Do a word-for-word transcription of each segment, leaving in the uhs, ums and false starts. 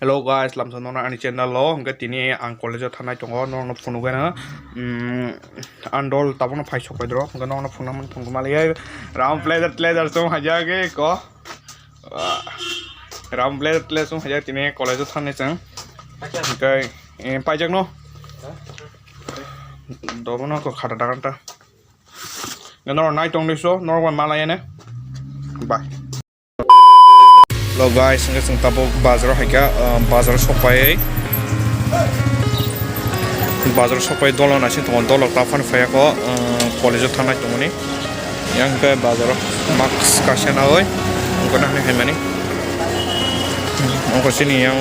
Hello guys, lamsa nono ani channel o, hwnkhe tini ang college o thangnai tongo, norokno phunugwi no, mm, ang dol tabukno phai sok pai doro, hwnkhe norokno phunukna phunukma liya, round pleasure, pleasure song haja ge ko, ah, round pleasure, pleasure song haja tini college o thangnai chwng, hwnkhe, eh, paijak no, dobono ko khata dagan ta. Norok nai tong di so, norok bai malai ene. Bye. Hello guys, hwnkhe chwng tabuk bazar o haikha, ah, bazar o sokpai. Bazar o sokpai dolo naising tongo, dolo ta phano phaiya kho, ah, college o thangnai tongmani. Yang khe bazar o mask kaisa nawi, wngkha na hinwi haimani. Wngkha chini yang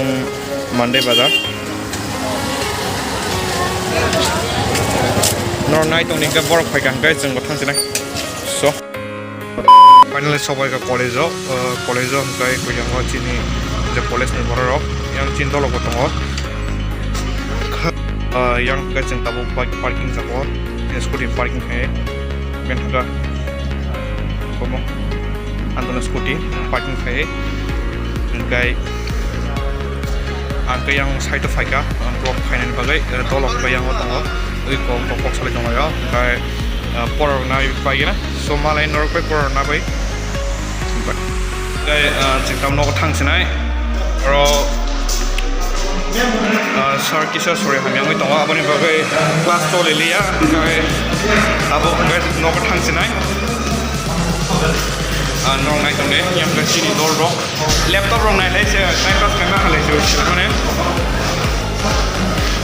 Monday bazar. Norok nai tongni hwnkhe borok phaikha hwnkhe chwngbo thangsinai. So, finally sobaikha college o, uh, college o hwnkhe kuyango chini je college ni borok rok yang chini dolo bo tongo. Uh, yang hwnkhe chwng tabuk bike parking jago, scooty parking khai benthaga komo. Ang dono scooty parking khai, hwnkhe ang khe yang side o phaikha, ang block khainani bagwi, eh, dolok khe yang o tongo, ui kok kok kok salai tonglaio, hwnkhe, eh, porok nai pai gana, so malai norok bai porok na bai, hwnkhe, eh, chwng tamo nogo thang sinai, oro, eh, sir kisa sori hamya wngwi tongo, aboni bagwi class choli liya, hwnkhe abo hwnkhe nogo thang sinai. Ah, norok nai tongdi, yang khe chini dol rok. Laptop rok nai lai se, time pass khaima halai se, mane.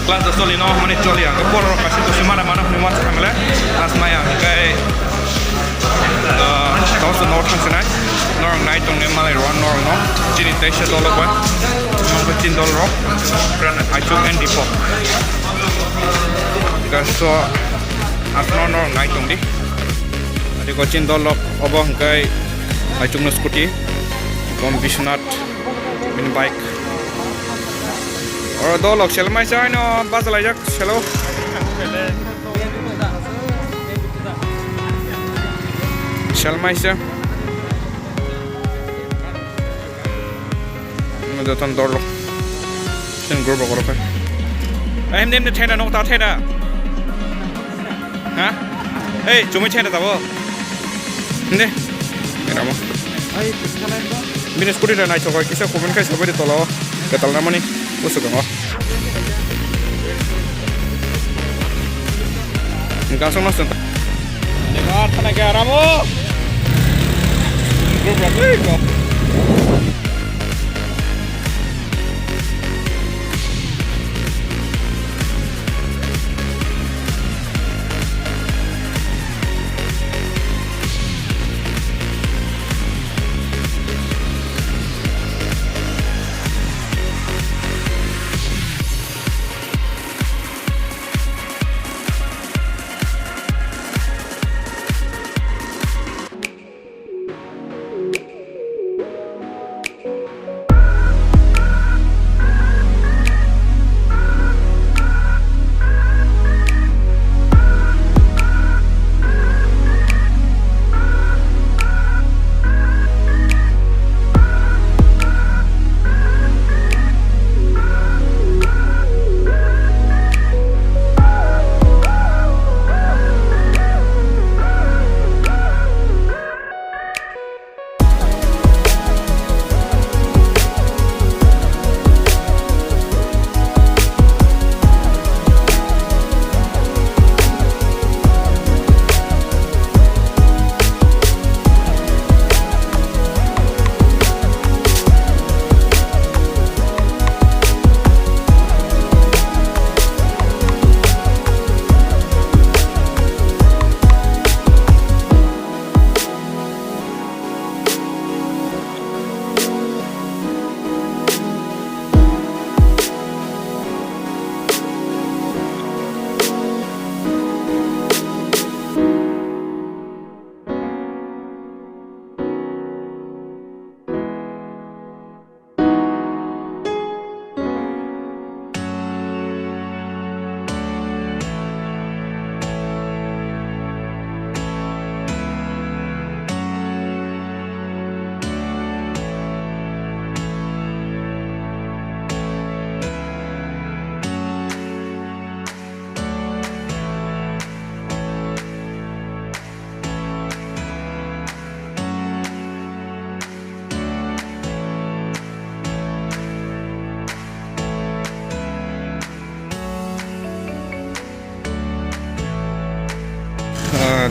Class da choli no, mane choli ang. Borok rok kaisa kusu mana mana hwnwi wansa khamle. Class maya, hwnkhe, ah, tamo se norok thang sinai. Norok nai tongdi malai rok norok no. Chini teisa dol rok ba. Yang khe chini dol rok. Aichuk and Deepak. Hwnkhe so, asno norok nai tongdi. Adi ko chini dol rok. Obo hwnkhe Aichukno scooty, obo Biswanath bini bike. Oro dolok selmaisa haino bachalaijak selo. Selmaisa. Joton dolok. Sen group rok oro khai. Ai, himne, himne, thena, nok ta thena. Ha? Ei, chumui thena tabo. Himne. Eramo. Bini scooty da nai chokoi, kisa comment khai sabai de tolo. Ketal namani. Busu kango. Gasong mas. Lima thana ke aramo. Group rok, ei, group.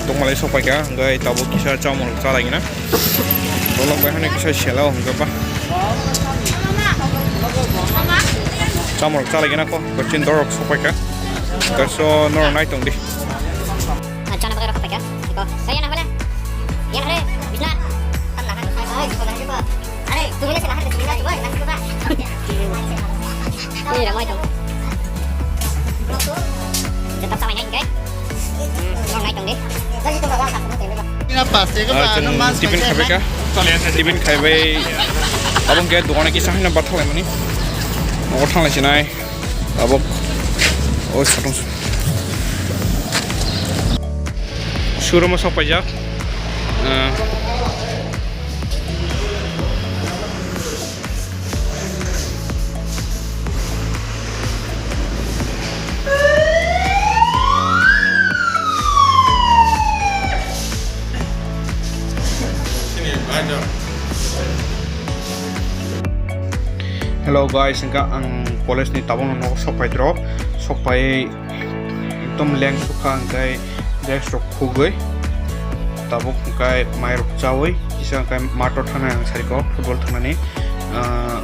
Tongmalai sokpaikha, hwnkhe tabuk kisa chamung rok chalaigwna. Bolong bai hwnwi kisa sela o hwnkhe ba. Chamung rok chalaigwna kho, kochin dorok sokpaikha. Kaso norok naitongdi. Chana bagwi rok sokpaikha. Iko, saya na hole. Yang hole, bisna. Tam na hole. Are, tumile sila hole, tumile sila hole. Ini ramai tong. Tetap sama ini, guys. Hmm, ramai tong deh. Ah, chwng tiffin khaibaikha. Tiffin khaibai. Abo hwnkhe dogano kisa haino bathalaimani. Nogo thanglaisinai. Tabuk o satung showroom o sok paijak. Ah. Hello guys, hwnkha ang college ni tabukno nogo sok paidro, sok pai ekdom leng sukha hwnkhe dress rok khugwi tabuk hwnkhe mai rok chawi kisa hwnkhe math o thangna ang sariko football thangnani, ah,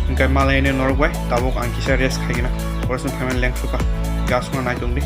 hwnkhe malaini norok bai tabuk ang kisa rest khaigwna college no phaimani leng sukha gas no naitongdi.